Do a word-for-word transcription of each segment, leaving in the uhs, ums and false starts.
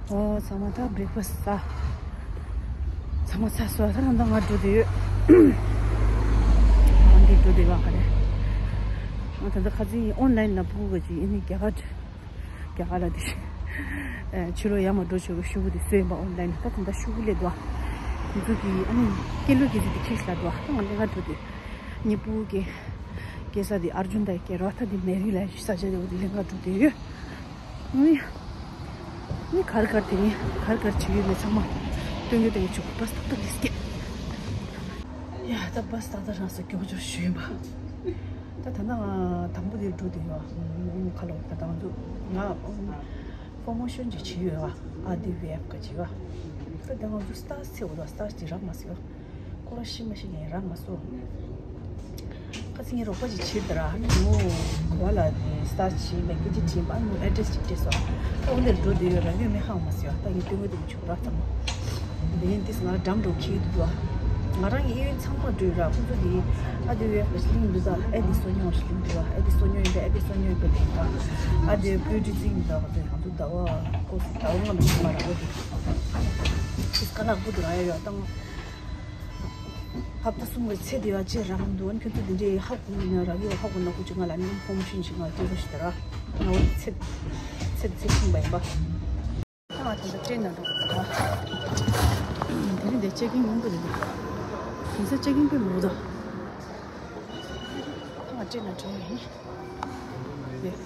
ཨོ་ཚང་མ་ད་བྷི་རེག་ཕ་སི་ཟ། ཚང་མ་ཚར་སོང་། ད་ང་ད་ང་འགྲོ་དུས་ཡོད། ང་འདི་འགྲོ་དུས་ཡོད་ག་རེད། ང་ད་ལྟ་ཁ་སང་ཨོན་ལན་ལ་ཕྲུ་གུ་གཅིག་ཡིན་ནི་རྒྱ་གར། རྒྱ་གར་ལ་དེ་ཕྱི་ལོགས་ཡར་མར་འགྲོ་ཆོག་གི་ཤོག་བུ་དེ་བཟོས་ཡིན་པ། ཨོན་ལན་ད་ད་ལྟ་ཤོག་བུ་སླེབས་འདུག་དེ་ཚོ་གི་ཨ་ནི་སྐད་ལུགས་སྐད་ཆ་དེ་ཁྱེར་ལ་འདུག་ད་ང་ལེན་ག་འགྲོ་དུས་ངའི་ཕྲུ་གུ་གི་སྐྱེས་ས་དེ་ཨར་ཇུན་དང་སྐྱེས་རོགས་ད་དེ་མེ་རི་ལ་ས་ཆ་དེ་འོ་དེ་ལེན་ག་འགྲོ་དུས་ཡོད། ཨ་ནི། ནི་གར་གར་དེ་ནི་གར་གར་བྱེད་ཡོད་མེད་ཚང་མ་སྟོན་གྱི་སྟོན་གྱི་བྱུང་། བྷ་སི་ཏག་ཏག་ལིས་ཀེ། ཡ་ད་བྷ་སི་ཏག་ཏག་རང་སོ་མགྱོགས་མགྱོགས་ཞུས་པ། ད་ད་ནང་དང་པོ་དེ་འགྲོ་དེ་ཡོད། ཁ་ལོ་ད་དང་ཚོ་ང་ཕོ་མོ་ཤོན་ཅིག་བྱེད་ཡོད་བ། ཨ་དེ་བེབ་ག་བྱེད་བ། ད་ད་ང་ཚོ་སི་ཊཱ་སི་ཚེ་འོ་ད་སི་ཊཱ་སི་ཅིག་རག་མ་སོང་། ཁོ་རང་ཤི་མ་ཤི་ངས་རག་མ་སོང་། ཁ་སང་ངའི་རོགས་པ་ཅིག་བྱེད་དེ་ར། ཨ་ནི་ངོ་གོ་བ་ལ་ནི་སི་ཊཱ་སི་བྱེད་མེད་སྐད་ཆ་དྲིས་པ། ཨ་ནི་ཨེ་ཌི་རེ་སི་ཅིག་སྤྲད་སོང་། ཨ་འོ་འདིར་འགྲོ་དུས་རག་ཡོད་མེད་ཧ་གོ་མ་སོང་། ད་ངས་སྟོན་གི་འདུག་ཆུ་རག་ཙམ། དེ་ཡིན་དུས་ང་འགྲམ་འགྲོ་ཁྱེར་འདུག་བ། ང་རང་གི་གཡས་གཡོན་ཚང་མ་འགྲོས་ར། ཁོ་ཚོ་གི་ཨ་དེ་བེབ་ག་གླིང་འདུག་ད་ཨེ་དེ་སོ་ཉོ་ཞིག་གླིང་འདུག་བ། ཨེ་དེ་སོ་ཉོ་ཡིན་པས། ཨེ་དེ་སོ་ཉོ་ཡིན་པས་དེ་ད་ཨ་དེ་བེབ་ཀྲི་ཙིང་འདུག་ད་ང་ཚོ་ཟླ་བ་ཁོ་ཟླ་བ་ལྔ་མ་ཞིག་མ་རག་གོ་དེ། ཁྱེད་ཀ་ལག་པོ་དེ་ར་ཡོད་ཡོད་དང་། ཧབ་ཏ་གསུམ་གྱི་ཚེ་འདི་བ་ཅེ་རང་འདུག་ཨ་ནི་ཁྱོད་ཚོ་འདི་འདྲའི་ཧ་གོ་ཡིན་ན་རག་ཡོད། ཧ་གོ་ན་ཁོ་ཅིག་ང་ལ་ནི་ཕོ་མོ་ཤིན་ཞིག་ང་སྐྱེ་རོ་ཞིག་ད་ར། ང་འོ་ཚེ་ཚེ་ཚེ་ཆུང་བ་ཡིན་པ། ང་དེ་འདྲ་སྤྲད་ན་འགྲོ་གི་འདུག་དེ་རིང་འདི་ཅེ་ཀིང་ཡོང་གི་རེད། དེང་སང་ཅེ་ཀིང་དཔེ་མང་པོ་འདུག་ང་སྤྲད་ན་འགྲོ་ཡིན། དེ་ད་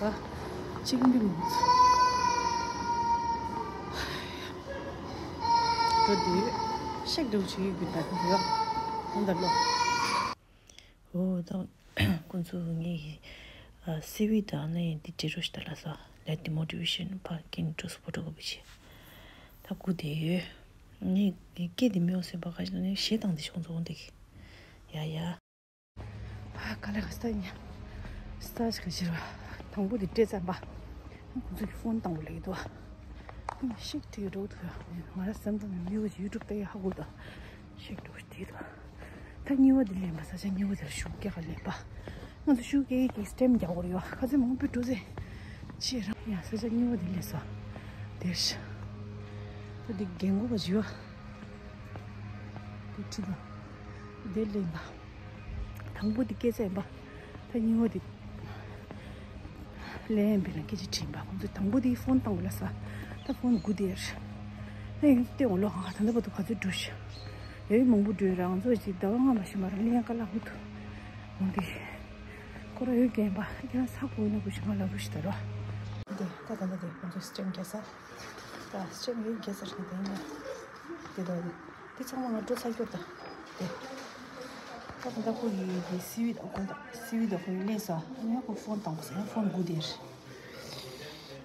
ད་ཅེ་ཀིང་དཔེ་མང་པོ་འདུག་འགྲོ་དུས་ཤེག་འགྲོ་བྱེད་ཡོད་ཀྱི་འདུག་ཡོད། ཧོན་ད་ལོ། ཨོ་ད་ཁོང་ཚོ་ངའི་སི་ཝི་དང་ནི་འདི་འབྲི་རོགས་ཞིག་ད་ལ་ས་Let the motivation parking to support གོ་བི་ཆེ། ད་སྒུག་བསྡད་ཡོད། ངས་སྐད་འདི་མི་འོང་ཟེར་བ་ག་ཞིག་ནས་གཞས་བཏང་འདི་ཤོང་ཚོ་འོང་འདི་གི། ཡ་ཡ། ཧ་ག་ལེ་ག་སྟ་ཉ། སྟ་ཞིག་ག་ཞིག་ར། དང་པོ་འདི་སྤྲད་ཙམ་པ། ཁོང་ཚོ་གི་ཕོན་བཏང་བ་ལེགས་འདུག་ཤིག་ཐིག་འགྲོ་ཐུ། ང་ར་སེམས་ཙམ་ཡང་མི་འོ་ཞིག་ཡུ་ཊུབ་ལྟ་ཡ་ཧ་གོ་ད། ཤིག་འགྲོ་ཞིག་ཐིག་ད། ད་གཉིས་པ་འདི་ལེན་པ་ས་ཆ་གཉིས་པ་དེར་ཤུགས་སྐྱེ་ག་ལེན་པ། ང་ཚོ་ཤུགས་སྐྱེ་གི་སི་ཊེམ་རྒྱག་དགོས་རེད་ཡ། ཁ་ཚེ་མང་པོ་འགྲོ་ཚེ། ཆེ་རང་ཡ་ས་ཆ་གཉིས་པ་འདི་ལེན་ས། དེར་ཤ། ད་འདི་རྒན་གོ་ག་ཞུ་བ། འདི་ཁྲི་ད། འདི་ལེན་པ། དང་པོ་འདི་སྐད་ཆ་ཡིན་པ། ད་གཉིས་པ་འདི། ལན་པའི་ལ་སྐད་ཆ་དྲིས་པ། ཁོང་ཚོས་དང་པོ་དེའི་ཕོན་བཏང་དགོས་ལ་ས། ད་ཕོན་དགུ་དེར། ད་ཡིན་ཏེ་འོ་ལོ་ཧ་ད་ལྟ་བར་དུ་ག་ཚོད་འགྲོ་ཤག་ཡོད་མང་པོ་འགྲོ་རང་ཚོ་ཅིག་ཟླ་བ་ལྔ་མ་ཤི་མ་ར་ལེན་ཀ་ལག་པོ་ཐུ། འོང་དེ། ཁོ་ར་ཡོད་རྒན་པ་ཁྱེད་རང་ས་གོ་ཡིན་ན་གོ་ཤི་ང་ལག་པོ་ཤི་ད་ར། དེ་ད་ད་ད་དེ་ཁོང་ཚོ་སི་ཊེམ་རྒྱག་ས། ད་སི་ཊེམ་ཡོད་རྒྱག་ས་ཤི་ད་ཡིན་ན། དེ་ད་དེ། དེ་ཚང་མ་ང་འགྲོ་ཚར་སྐྱོར་དང་། དེ། ད་ད་ཁོ་ཡི་གི་སི་ཝི་དང་ཁོང་དང་སི་ཝི་དང་ཁོང་ལས་ས་ཡང་ཁོ་ཕོན་བཏང་གོ་ས་ཡང་ཕོན་དགུ་དེར།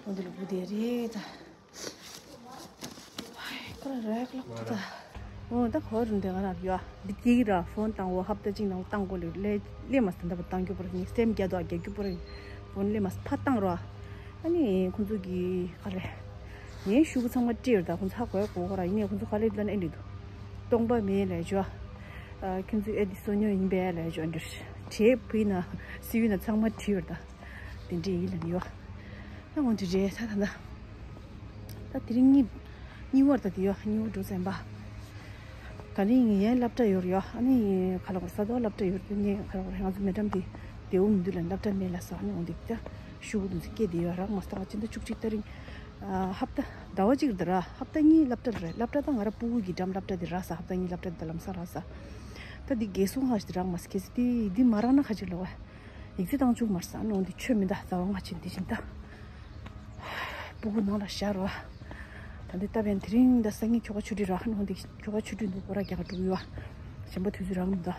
ཁོང་དེ་ལ་དགུ་དེར་རེད་ད། ཁོ་ར་རེག་ལག་ད། འོ་ད་ཁོ་རུ་འདི་ང་རང་ཡོད་འདི་སྐྱིད་ར་ཕོན་བཏང་འོ་ཧབ་ད་གཅིག་ནང་བཏང་གོ་ལེ་ལེ་ལེ་མ་སྟན་ད་བ་བཏང་རྒྱུ་པོ་ར་ནི་སེམས་རྒྱ་དོ་རྒྱ་རྒྱུ་པོ་ར་ཕོན་ལེ་མ་ཕ་བཏང་ར། ཨ་ནི་ཁོང་ཚོ་གི་ག་རེ། ངའི་ཤུ་གུ་ཚང་མ་སྤྲད་ཡོད་ད་ཁོང་ཚོ་ཧ་གོ་ཡ་གོ་གོ་ར་ཡིན་ནའི་ཁོང་ཚོ་ག་ལེ་ལ་ནི་ཨེ་འདྲི་འདུག་སྟོང་པ་མེད་ལས་ཇོ། ཁྱོད་ཚོ་ཨེ་འདི་སོ་ཉོ་ཡིན་པས་ལས་ཇོ་འདྲི། བྲེ་བུ་ཡིན་ན་སི་ཡུ་ན་ཚང་མ་བྲིས་ཡོད་ད། དེ་འདྲི་ཡིན་ལ་ནི་ཡོ། ད་ཁོང་ཚོ་རེད་ད་ད་ད། ད་དེ་རིང་གཉིས་གཉིས་བར་ད་དེ་ཡོ་གཉིས་བར་འགྲོ་ཟེར་བ། ད་ནི་ངའི་སློབ་གྲྭ་ཡོད་རེད་ཡ། ཨ་ནི་ཁ་ལག་ས་དོ་སློབ་གྲྭ་ཡོད་རེད། ནི་ཁ་ལག་ང་ཚོ་མེ་ཌམ་དེ་དེའུ་མི་འདུག་ལ་སློབ་གྲྭ་མེད་ལ་ས། ཨ་ནི་འོང་དེ་ད་ཤུ་གུ་དུང་ཚེ་སྐད་དེ་ཡོད་རག་མ་སྟག་ཅི་འདྲ་བཅུ་གཅིག་ད་རིང་ཧབ་ད་ཟླ་བ་གཅིག་རེད་ར། ཧབ་ད་གཉིས་སློབ་གྲྭ་རེད། སློབ་གྲྭ་ད་ང་ར་སྤུ་གུ་གི་འགྲམ་སློབ་གྲྭ་དེ་ར་ས། ཧབ་ད་གཉིས་སློབ་གྲྭ་དེ་ད་ལམ་ས་ར་ས། ད་འདི་རྒས་སོང་ཧ་ཞིག་རག་མ་སྐད་ཚེ་དེ་འདི་མ་རག་ན་ཁ་ཅིག་ལ་བ། ཡིག་ཚད་བཏང་བཅུག་མར་ས་ནོ་འདི་ཆོས་མི་འདའ་ཟ་བ་ང་ཆེན་འདི་བཞིན་ད། སྤུ་གུ་ནང་ལ་ཤར་བ། ད་འདི་ལྟ་བན་དེ་རིང་ད་སང་ཉིན་ཁྱོ་ག་ཆུ་དྲི་ར་ནོ་འདི་ཁྱོ་ག་ཆུ་དྲི་འདུག་གོ་ར་རྒྱ་ག་འགྲོ་གི་ཡོད་བ། གཞན་པ་དུས་ཚོད་རག་མི་འདའ།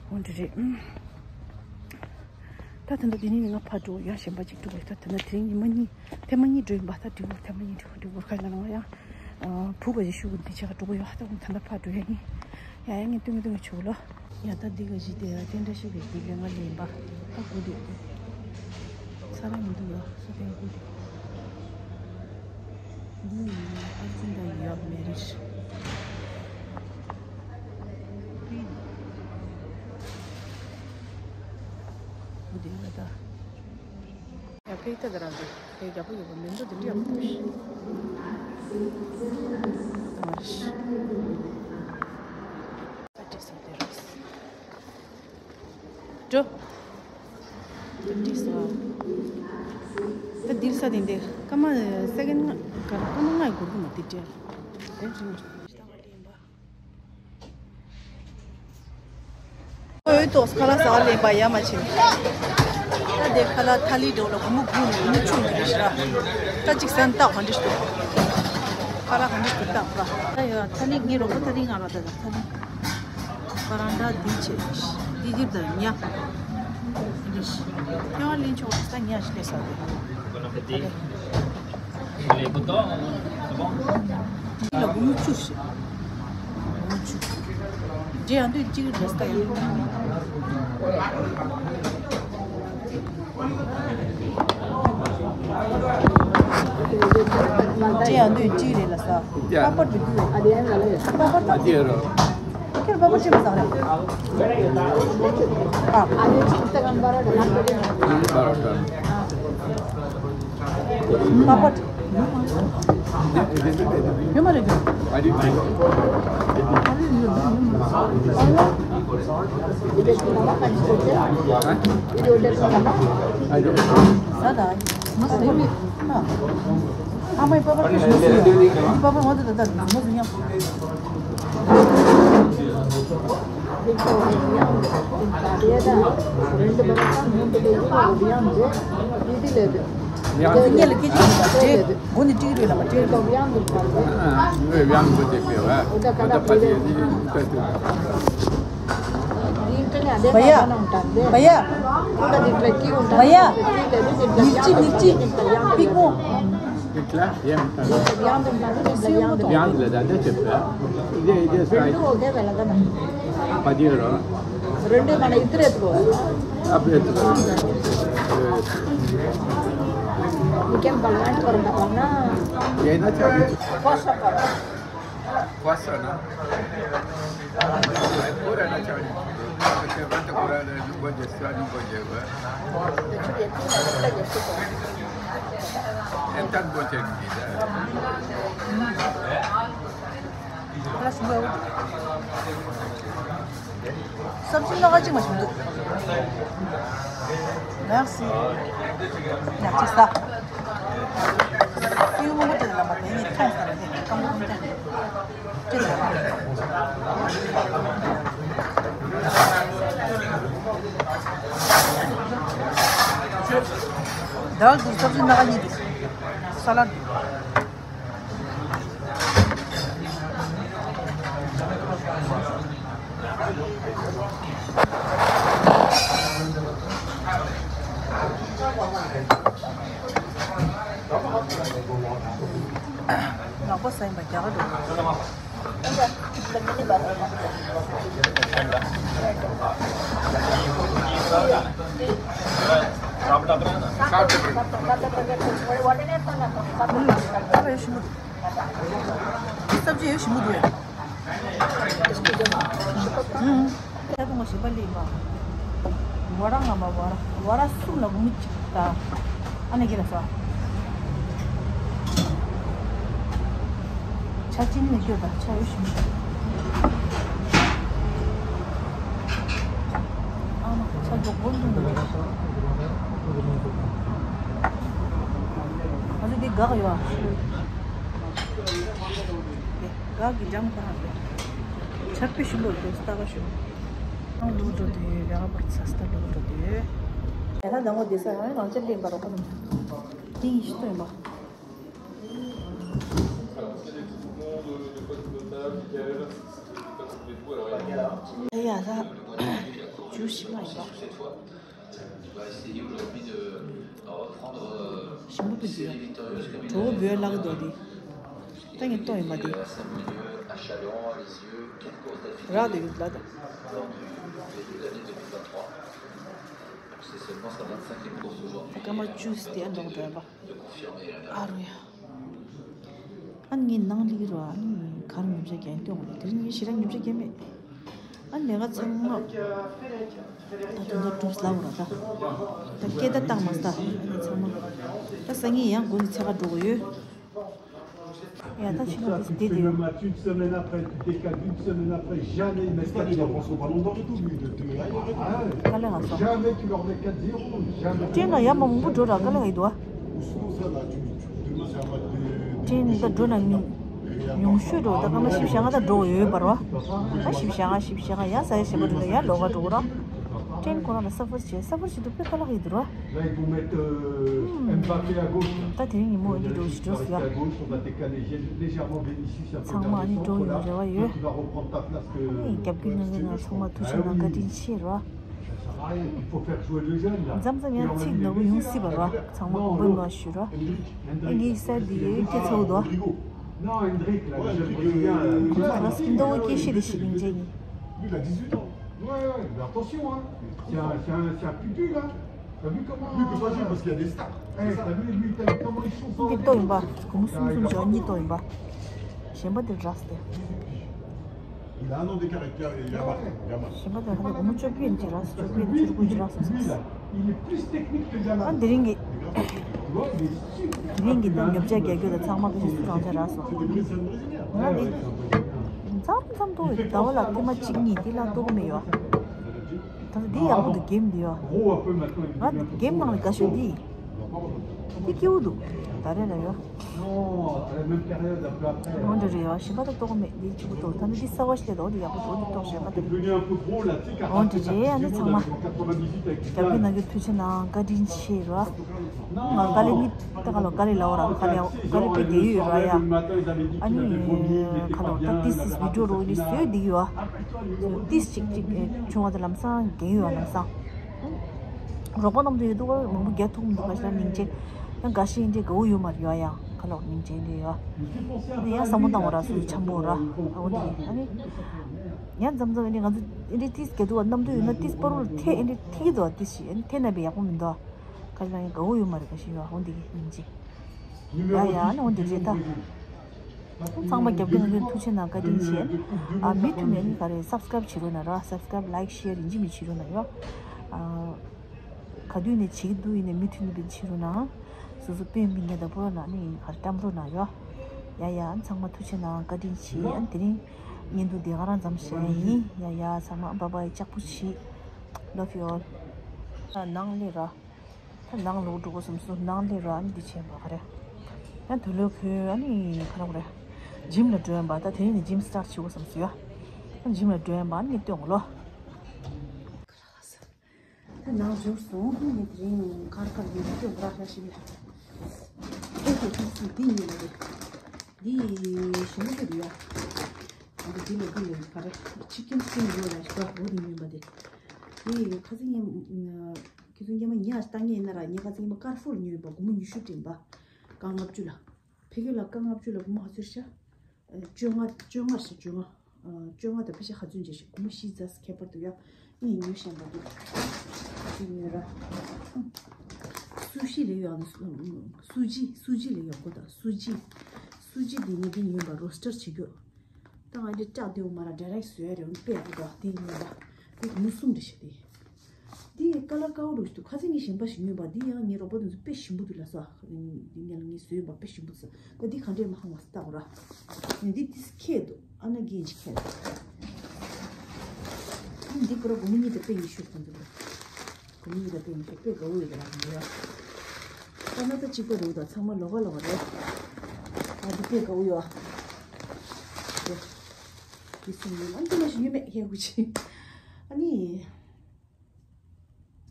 འོ་འདི་རེད། ད་ད་ད་དེ་ནི་ང་ཕར་འགྲོ་ཡང་གཞན་པ་ཅིག་འགྲོ་གི་ད་ད་ད་དེ་རིང་ཉི་མ་གཉིས། ཐེངས་མ་གཉིས་འགྲོ་ཡིན་པ། ད་འགྲིག་གོ་ཐེངས་མ་གཉིས་འགྲིག་གོ་འགྲིག་གོ་ཁ་ལ་ང་ཡང་བུ་ག་ཅིག་ཤུ་གུ་འདི་ཆ་ག་འགྲོ་གི་ཡོད། ད་ད་ཕར་འགྲོ་ཡ་ཡིན། ཡ་ཡ་ངས་སྟོན་གི་སྟོན་གི་ཆུ་ལོ། ཡ་ད་འདི་ག་ཅིག་དེ་ཡ་དེ་འདྲ་ཞིག་གི་འདི་ལས་ང་ལེན་པ་ད་གོ་འདི་ས་ར་མི་འདུག་ཡ་ས་དེ་གོ་འདི་འདི་ཡིན་ཨ་ཙི་འདྲ་ཡོད་མེད་རེད། གོ་འདི་ཡ་ད། ཕེག་ཏ་དེ་ར་དེ་ཕེག་རྒྱ་པོ་ཡོད་པ་མིན་འདུག་དེ་འདྲ་ཡག་པོ་འདུག་ཤི། ད་ང་ཤི། ད་ཅི་ཟེར་དེ་རེད། འགྲོ། དེ་འདྲ་ས། ད་འདིར་ས་དེ་འདི་སྐར་མ་སེ་ཀེན་ང་ག་སྐར་མ་ལྔ་ཡི་འགོར་གི་མ་དེ་འདྲ། དེ་འདྲ། འོས་ཏོག་ཁ་ལག་ཟ་བ་ལེན་པ་ཡ་མ་ཕྱིན། ད་དེ་ཁ་ལག་ཐ་ལི་འགྲོ་ལ་གུ་མུ་གུ་ནི་གུ་མུ་ཆུ་འདི་རེད་ཤི་ར། ད་ཅིག་སན་ཏག་ག་འདྲི་ཤི། ཁ་ལག་ག་འདྲི་ཤི་ཏག་པ། ད་ཡ་ཐ་ལི་ངའི་རོགས་པ་ཐ་ལི་ང་ར་ད་ད་ཐ་ལི། པ་ར་འདྲ་འདི་བྱེད། འདི་འདི་ད་ཉ། འདི་ཤི། ཐེ་བ་ལིན་ཆོག་ད་ཉ་ཤི་ལེ་ས་དེ། ལ་གུ་མུ་ཆུ་ཤི། གུ་མུ་ཆུ། འདྲེ་ཡང་དུས་གཅིག་རེས་ད་ཡང་། འདྲེ་ཡང་དུས་གཅིག་རེས་ལ་ས། པ་པར་དུ་དུ། པ་པར་དུ། ཁྱེད་པ་པོ་ཅི་མ་ཟ་རེད། ཨ། པ་པོ། ཡོད་མ་རེད། ཟ་ད། ཨ་མའི་པ་པར་ཁྱོད་ཞུ་སུ་ཡོད། པ་པར་ང་ཚོ་ད་ལྟ་མ་སུ་ཡང་། ཡང་ཚིག་ངེད་ལ་སྐད་ཆ་ཞུ་དང་སྤྲད་སྒོ་ནས་ཀྲིག་རེད་ལ་མ་སྤྲད་རེད། ངས་ཡང་མི་དེ་སྤེལ་བ་ད་ད་པ་དེ་ཡ་དེ་ཡིན་ད་དུ། བ་ཡ། བ་ཡ། བ་ཡ། ནིག་ཅི་ནིག་ཅི། པིག་མོ། ཡང་དུ་ཡང་དུ་ཡང་དུ་ལ་ད་ལྟ་ཆེ་བ། ཡེ་ཡེ་སྐྱིད། པ་དེ་རོ། རེད་མ་ན་ཨི་ཏི་རེད་གོ། ཨ་པེ་ཏི་རོ། ཡེ་ན་ཆ། ཁོ་སོ་ན། ཁོ་ར་ན་ཆ་ནི། ཁོ་ར་ན་ནུ་གོ་ཇེ་སི་ནུ་གོ་ཇེ་བ། ཨེ་ཏན་གོ་ཇེ་ནི་ད། ཁོ་ར་སུ་གོ། སབ་ཇི་སྣ་ཁ་གཅིག་མ་བྱུང་འདུག Merci. ཡག་ཅིག་ཟ། སེའུ་སྔོན་པོ་དེ་ལ་མ་དེ་ནི་ཐོང་ས་རེད་དེ་སྐམ་པོ་སྐམ་པོ་ཅི་ཟ། དལ་འདུག་སབ་ཇི་སྣ་ཁ་གཉིས་འདུག་ས་ལ་འདུག་ལག་པ་ཟ་ཡིན་པ་རྒྱ་གར་འགྲོ། སབ་ཇི་ཡོད་ཞིམ་པོ་འདུག་ཨུམ། ད་དུང་ཞིམ་པ་ལེན་པ། བ་ར་ང་མ་བ་ར་བ་ར་སུ་ལ་མུ་ཅིག་ད། ཨ་ནི་གི་ལ་ས། ཆ་ཅི་ནི་སྐྱོ་ད་ཆ་ཡོད་ཞིམ་པོ། ཨ་མ་ཆ་མགྱོགས་པོ་འདུག་ང་ཚོ་འདི་དགའ་གི་ཡོད་ཨ། དགའ་གི་འཇམ་ཁོ་རང་རེད། ཆར་པའི་ཞིམ་པོ་འདུག་ལྟ་ག་ཞུ། ཨང་ལུག་འགྲོ་དུས་རྒྱ་གར་པར་ཚ་སྟ་ལུག་འགྲོ་དུས། ཡ་ད་ད་ངོ་བདེ་ས་ཡང་རང་ཅག་ལེན་པ་རོགས་པ་ནི། དེ་ཡིན་ཤི་སྟོན་པ། ཡ་ད་ཇུས་ཤི་མ་ཡིན་པ། ཞིམ་པོ་འདུག་ཡ། གྲོགས་པོ་བོད་ལག་འདོད་དེ། ད་ངས་ལྟོ་ཡིན་པ་དེ། རག་དེ་ཡོད་ལ་ད། སྐར་མ་བཅུ་དེ་ཨ་འདོག་འགྲོ་ཡ་པ། ཨ་རུ་ཡ། ཨ་ངའི་ནང་ལི་རུ་ཨ་ནི་གར་ཉོ་ཆ་རྒྱན་སྟོན་དགོས་དེ་རིང་ངས་ཞེ་དྲག་ཉོ་ཆ་རྒྱན་མེད། ཨ་ལས་ཀ་ཚང་མ། ད་དེ་འདྲ་གྲུབ་ལབ་ར་ད། ད་སྐད་བརྡ་བཏང་མ་ད་ཚང་མ། ད་སང་ཉིན་ཡང་དགུན་ནས་འཚོལ་ག་འགྲོ་གི་ཡོད། ཡ་ད་ཕྱི་ལོགས་དེ་དེ་དེ་ཡོད། Une semaine après, tu décales d'une semaine après, jamais ils mettent quatre zéro. Ils en prend pas longtemps et tout, lui, de, de, ah ouais. དཀའ་ལས་ཁག་སོང་། Jamais tu leur mets quatre zéro, jamais. ཀྲེན་ལ་ཡ་མ་མང་པོ་འགྲོ་ར་དཀའ་ལས་ཁག་ཡི་འདུག་ཨ། Où sont ça là, tu, tu, demain c'est un match de, de, ཀྲེན་ད་འགྲོ་ན་ཉུང་ཉུང་ཤོས་འགྲོ་ད་སྐར་མ་བཞི་བཅུ་ཞེ་ལྔ་ད་འགྲོ་ཡོད་པ་ར། ད་བཞི་བཅུ་ཞེ་ལྔ་བཞི་བཅུ་ཞེ་ལྔ་ཡ་ས་ཡ་ཞེ་པོ་འགྲོ་ན་ཡ་ལོག་ག་འགྲོ་ར། ཀྲེན་ཁོ་རང་ལ་ས་ཕར་བྱས་ས་ཕར་བྱེད་དུས་དཔེ་དཀའ་ལས་ཁག་ཡི་འདུག་ར། Là, ils vont mettre euh, Mbappé à gauche. ད་དེ་རིང་ཉིན་མོ་འདི་འགྲོ་ཞིག་འགྲོ་ཟེར་ཡ། Reste à gauche, on va décaler légèrement Vinicius un peu ཚང་མ་ཨ་ནི་འགྲོ་ཡོང་རེ་བ་ཡོད། Toi, tu vas reprendre ta place que ཨ་ནི་རྒྱབ་སྐྱོར་གནང་མཁན་ཚང་མ་ཐུགས་རྗེ་གནང་བཀའ་དྲིན་ཆེ་ར། Ça sert à rien. Il faut faire jouer le jeune là. མཚམས་མཚམས་ཡང་ཚིག་ནག་པོ་ཡོང་སྲིད་པ་ར། ཚང་མ་དགོངས་པ་མ་ཞུ་ར། ཨ་ངའི་སར་འདི་ཡོད་སྐྱེ་ཚོགས་དོ། Non, Endrick, là, je me souviens, euh, ཁོ་ཚོ་ར་སྐྱིད་མདོག་སྐྱེ་ཤེས་དེ་ཞིག་ཡིན་ཅེ་ཡིན། Lui, il a dix-huit ans. Ouais, ouais, mais attention, hein. C'est un, c'est un, c'est un pupule, hein. T'as vu comment. Lui, il peut pas jouer parce qu'il y a des stars. Eh, t'as vu, lui, t'as vu comment ils sont forts. འདི་ལྟོ་ཡིན་པ། གོང་གསུམ་གསུམ་བྱས་གཉིས་ལྟོ་ཡིན་པ། གཞན་པ་འདི་རགས་ཏེ། Il a un an d'écart avec Yamal. Yamal. གཞན་པ་འདི་ཧ་ལས་སྒོར་མོ་བཅོ་བརྒྱད་ཅིག་རགས་སོང་། བཅོ་བརྒྱད་བཅུ་དགུ་ཅིག་རགས་སོང་། Il est plus technique que Yamal. ཨ་འདི་རིང་གི། དེ་རིང་གི་ད་ཉོ་ཆ་རྒྱག་རྒྱུ་དང་ཚང་མ་ཕལ་ཆེར་སུ་གང་ཆ་རག་སོང་། ང་འདི་མཚམས་མཚམས་ཏོག་ཙམ་ཟླ་བ་ལ་ཐེངས་མ་གཅིག་གཉིས་དེ་ལ་ལྟོ་གི་མེད་ཡོད། ད་ལྟ་འདི་ཡག་པོ་འདུག་གེམ་འདི་ཡོད། ང་གེམ་ནང་ལ་དགའ་ཤོས་འདི། འདི་སྐྱིད་པོ་འདུག་ད་རེས་ལ་ཡོད། འོ་འདྲ་རེད་ཡོད། གཞན་པ་ད་ལྟོ་གི་མེད། འདི་གཅིག་པུ་ཏོག་ད་ནི་འདི་གསར་བ་ཞིག་སླེབས་འདུག་འོ་འདི་ཡག་པོ་འདུག་འོ་འདི་ཏོག་ཞེས་པ་དེ། འོ་འདི་རེད། ཨ་ནི་ཚང་མ་རྒྱབ་སྐྱོར་གནང་རྒྱུ་ཐུགས་རྗེ་གནང་། བཀའ་དྲིན་ཆེ་ར། ང་དཀའ་ལས་ནི་ད་ག་ལོ་དཀའ་ལས་ལ་འོ་ར་དཀའ་ལས་དཀའ་ལས་དཔེ་རྒྱག་ཡོད་ར་ཡ། ཨ་ནི་ག་ལོ་ད་ཏིས་ཏིས་བི་ཌིའོ་རོ་ནི་བཟོས་འདི་ཡོད་ཨ། ཏིས་ཅིག་ཅིག་བྱུང་བ་དེ་ལམ་སང་རྒྱག་ཡོད་ཨ་ལམ་སང་། རོགས་པ་རྣམས་དུ་ཡོད་དུ་བ་མང་པོ་རྒྱ་ཐུག་མི་འདུག་ཁ་ཤས་ལ་སྙིང་རྗེ། ཡང་འགའ་ཤས་འདྲེ་དགའ་བོ་ཡོད་མ་རེད་ཡ། ཡང་ཁ་ལོག་སྙིང་རྗེ་འདྲེ་ཡོད། ཡང་བསམ་བློ་བཏང་བ་ར་སུ་འཆམ་པོ་ར་ཨ་འོ་འདི་ཨ་ནི། ཡང་མཚམས་མཚམས་འདྲེ་ང་ཚོ་འདྲེ་ཏིས་རྒྱ་ཐུག་བ་རྣམ་དུ་ཡོད་ན་ཏིས་པ་རུ་ལ་ཐེ་འདྲེ་ཐེ་གི་འདུག་ཏིས་ཤི་ཨ་ནི་ཐེ་ན་བའི་ཡག་པོ་མི་འདུག་ཁ་ཤས་ལ་ཡང་དགའ་བོ་ཡོད་མ་རེད། ཁ་ཤས་ཡོད་ཨ་འོ་འདི་སྙིང་རྗེ། ཡ་ཡ་ཨ་ནི་འོ་འདི་རེད་ད། ཚང་མ་རྒྱབ་སྐྱོར་གནང་མཁན་ཐུགས་རྗེ་གནང་། བཀའ་དྲིན་ཆེ། ཨ་མུ་མཐུད་ནས་ནི་ག་རེ་སབ་སི་ཀ་རབ་བྱེད་རོགས་གནང་ར། སབ་སི་ཀ་རབ་ལའིག་ཤེར་ཡིན་གཅིག་མིན་གཅིག་བྱེད་རོགས་གནང་ཡོ། ཨ་ག་དུས་ནས་བྱེད་ཀྱི་འདུག་ཡིན་ནའི་མུ་མཐུད་ནས་བྱེད་རོགས་གནང་། སོ་སོ་དཔེ་མི་སྙན་དང་པོ་རོགས་གནང་ནི་ག་རེ་བཀྲམ་རོགས་གནང་ཡོ། ཡ་ཡ་ཨ་ཚང་མ་ཐུགས་རྗེ་གནང་། བཀའ་དྲིན་ཆེ། ཨ་དེ་རིང་བརྙན་ཐུང་དེ་ག་རང་མཚམས་བཞག་ཡིན། ཡ་ཡ་ཚང་མ་བྷའི་བྷའི། ལྕགས་པོ་བྱེད། Love you all. ཨ་ནང་སླེབས་ར། ད་ནང་ལོག་འགྲོ་དགོས་བསམ་སོང་། ནང་སླེབས་ར་ཨ་ནི་འདི་བྱས་པ་ག་རེ། ཡང་དུས་ལོག་ཁོས་ཨ་ནི་ག་རེ་ག་རེ། ཇིམ་ལ་འགྲོ་ཡིན་པ། ད་དེ་རིང་ནས་ཇིམ་སི་ཊར་ཊི་བྱེད་དགོས་བསམ་སོང་ཡ། ཨ་ཇིམ་ལ་འགྲོ་ཡིན་པ་ཨ་ནི་སྟོན་གོ་ལོ། ད་ནང་འབྱོར་སོང་། ཨ་ནི་དེ་རིང་གར་གར་ཡོད་སྟོན་གོ་ར་ཤ་ཞིག་ལ། ཨེ་ཧེ་ཧེ་སི་འདི་ཉིད་ལ་རེད། འདི་ཞིམ་པོ་རེད་ཡ། ཨ་ནི་འདི་ལ་འདི་ལ་ག་རེ་ཆི་ཀིན་སི་པིན་རོལ་ལ་ཞིག་འོ་དེ་ཉོས་པ་དེ། འདི་ཁ་སང་ཉིན། ཁྱེད་ཚོ་སྔོན་མ་ཉལ་ལྟ་ངེས་ཡིན་ན་ར། ངས་ཁ་སང་ཉི་མ་ཀར་ཕུར་ཉོས་པ་སྒོར་མོ་ཉི་ཤུ་སྤྲད་པ། རྐང་ལྔ་བཅུ་ལ། ཕ་གི་ལ་རྐང་ལྔ་བཅུ་ལ་སྒོར་མོ་ག་ཚོད་ཤག་བཅོ་ལྔ། བཅོ་ལྔ་ཞིག་བཅོ་ལྔ། བཅོ་ལྔ་དང་ཕལ་ཆེར་ག་ཚོད་འཇལ་ཤག་སྒོར་མོ་བཞི་ཙམ་ཁྱད་པར་འདུག་ཡ། ངས་ཉོས་བཞག་པ་འདུག་ཅིག་ཉོས་ར། སུ་ཤི་ལས་ཡོད་ཨ་ནི། སུ་ཇི། སུ་ཇི་ལས་ཡོད་གོ་ད་སུ་ཇི། སུ་ཇི་འདི་ངས་འདི་ཉོས་པ་རོ་སི་ཊར་བྱེད་རྒྱུ། ད་ང་འདི་སྐྲག་བདེ་བོ་མ་ར་ཌའི་རེག་བཟོས་རེད། དཔེ་ཡག་པོ་འདུག་དེ་ཉོས་པ། དེ་སྒོར་མོ་གསུམ་རེད་ཤག་དེ། འདི་ཀ་ལར་དཀར་པོ་རུ་ཞིག་འདུག་ཁ་སང་ངས་གཞན་པ་ཞིག་ཉོས་པ། འདི་ཡང་ངའི་རོགས་པ་དེ་ཚོ་དཔེ་ཞིམ་པོ་འདུག་ལབ་སོང་། འདི་ངས་ལ་ངས་བཟོས་ཡོད་པ་དཔེ་ཞིམ་པོ་འདུག་ཟེར། ད་འདི་ག་འདྲས་མ་ཧང་བ་སི་ལྟ་གོ་ར། ངས་འདི་ཏིས་ཁེ་འདུག་ཨ་ན་གིན་ཅི་ཁེ་འདུག་འདི་པུ་ར་སྒོར་མོ་གཉིས་དང་དཔེ་ཉི་ཤུ་ཁོང་ཚོ་འདུག་སྒོར་མོ་གཉིས་དང་དཔེ་ཉི་ཤུ། དཔེ་དགའ་བོ་ཡོད་ར་འདི་ཡ། ཨ་ན་ད་གཅིག་པ་རེད་འདུག་ཚང་མ་ལོགས་ཀ་ལོགས་ཀ་རེད། ཨ་འདི་དཔེ་དགའ་བོ་ཡོད་ཨ། འདི་གསུམ་ཡོད་ཨ། འདི་མ་ཞིག་ཉོས་མེད་ཧེ་གུ་ཅི། ཨ་ནི།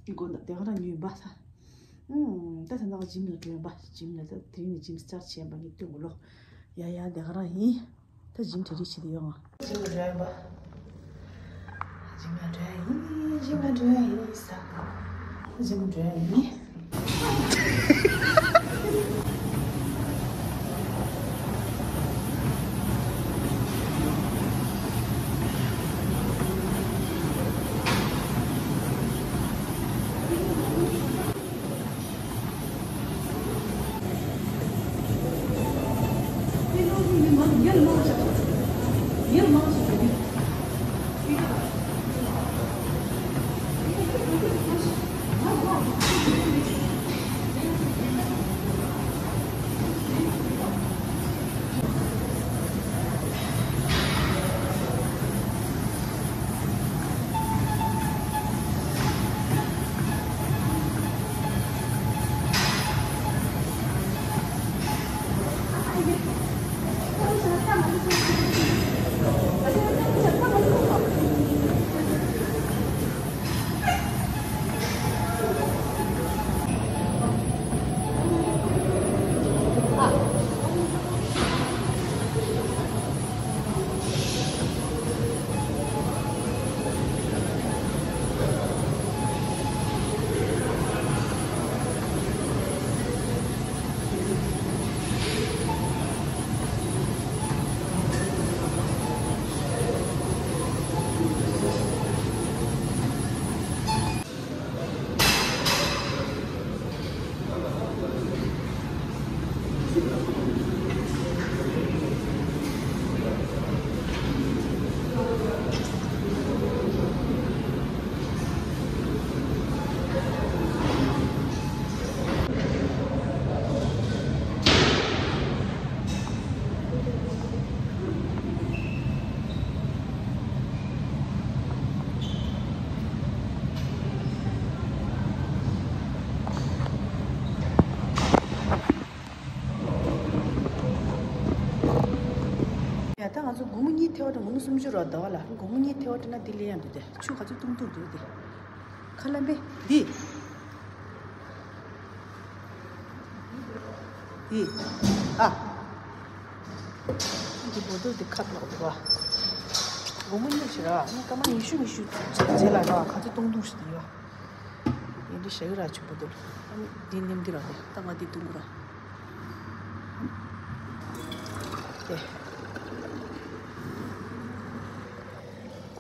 སྒོ་ན་དེ་ག་རང་ཉོས་པ་ས། ཨུམ། ད་ད་ནང་ཇིམ་ལ་འགྲོ་ཡིན་པ། ཇིམ་ལ་ད་དེ་རིང་ནས་ཇིམ་སི་ཊར་ཊི་བྱས་པ་ངས་སྟོན་གོ་ལོ། ཡ་ཡ་དེ་ག་རང་ཡིན། ད་ཇིམ་དེ་རིང་བྱེད་དུ་ཡོང་ང་། ཇིམ་ལ་འགྲོ་ཡིན་པ། ཇིམ་ལ་འགྲོ་ཡིན། ཇིམ་ལ་འགྲོ་ཡིན་ས། ཇིམ་འགྲོ་ཡིན། ང་ཚོ་སྒོར་མོ་གཉིས་ཐེ་བ་སྤྲད། སྒོར་མོ་སུམ་ཅུ་ར་ཟླ་བ་ལ། སྒོར་མོ་གཉིས་ཐེ་བ་སྤྲད་ན་འདི་ལེན་ཡག་འདུག་སྟེ། ཆུ་ག་ཚོད་བཏུང་བཏུང་འདུག་སྟེ། ཁ་ལམ་པས་འདི། འདི། ཨ། འདི་བོ་ཏོ་འདི་ཁ་ལོག་འདུག་བ། སྒོར་མོ་གཉིས་ཞིག་ར། ཨ་ནི་སྐར་མ་ཉི་ཤུ་ཉི་ཤུ་རྗེས་ལ་ར་ག་ཚོད་བཏུང་བཏུང་ཞིག་འདུག་ཡོད། ཡིན་འདི་ཞག་ར་ཆུ་བོ་ཏོ་ལ། ཨ་ནི་འདི་ནེམ་གི་ར། འདི་ད་ང་འདི་བཏུང་གི་ར། དེ།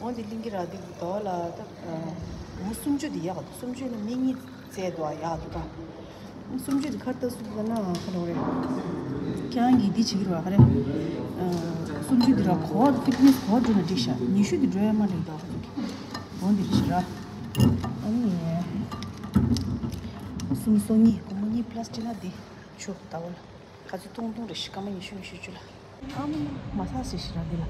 འོ་འདི་གླིང་གི་ར་འདི་ཟླ་བ་ལ་ད། ཨ། མི་སུམ་ཅུ་འདི་ཡག་འདུག་སུམ་ཅུ་ནི་མི་གཉིས་བཙལ་འདུག་ཡག་འདུག་ད། སུམ་ཅུ་འདི་ཁར་ལྟ་སུ་ཟེར་ན་ཁ་ལོ་རེད། ཁྱེད་རང་གིས་འདི་བྱེད་ཀྱི་རེད་བ་ག་རེ། ཨ། སུམ་ཅུ་འདི་ར་གོ་ཕི་ཊི་ནེ་སི་གོ་འགྲོ་ན་འགྲིག་ཤག་ཉི་ཤུ་འདི་འགྲོ་ཡ་མ་འགྲིག་འདུག་འོ་འདི་རེད་ཤག་ར། ཨ་ནི། སུམ་སོ་གཉིས། སྒོར་མོ་གཉིས་པ་ལ་སི་ཊི་ན་འདི། ཆུ་ཟླ་བ་ལ། ག་ཚོད་བཏུང་བཏུང་རེད་ཤག་སྐར་མ་ཉི་ཤུ་ཉི་ཤུ་བཅུ་ལ། ཨ་མ་མ་སཱ་ཇི་ཞིག་ར་འདི་ལ།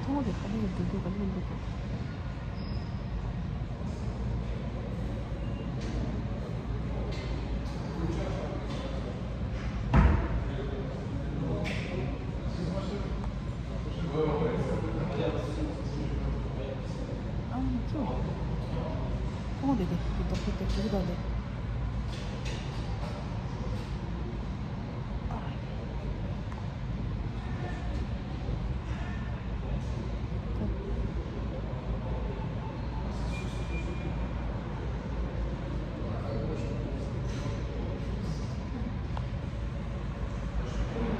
ཐོང་རེ་ག་ལེར་འགྲོ་འདུག་ག་ལེར་འགྲོ་འདུག་ཨང་ཅོ། ཁོང་དེ་དེ་དེ་ཏོག་ཏོག་ཏོག་ཅིག་ད་དེ།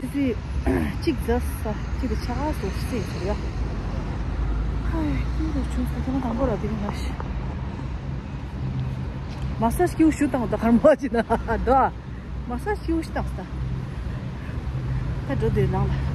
ཙི་ཙི་གཅིག་ཟ་ས་གཅིག་གི་ཆ་ག་སོ་ཙི་ཟེར་ཡ། ཧའི་ཀྱི་རོ་ཆུང་ས་ཐོག་དང་པོ་ར་དེ་རིང་ལ་ཤི། མ་སཱ་ཇི་སྐྱིའུ་ཞུ་དང་ད་གར་མ་ཅི་ན་ད། མ་སཱ་ཇི་སྐྱིའུ་ཞུ་དང་ད། ད་འགྲོ་དེ་ནང་ལ།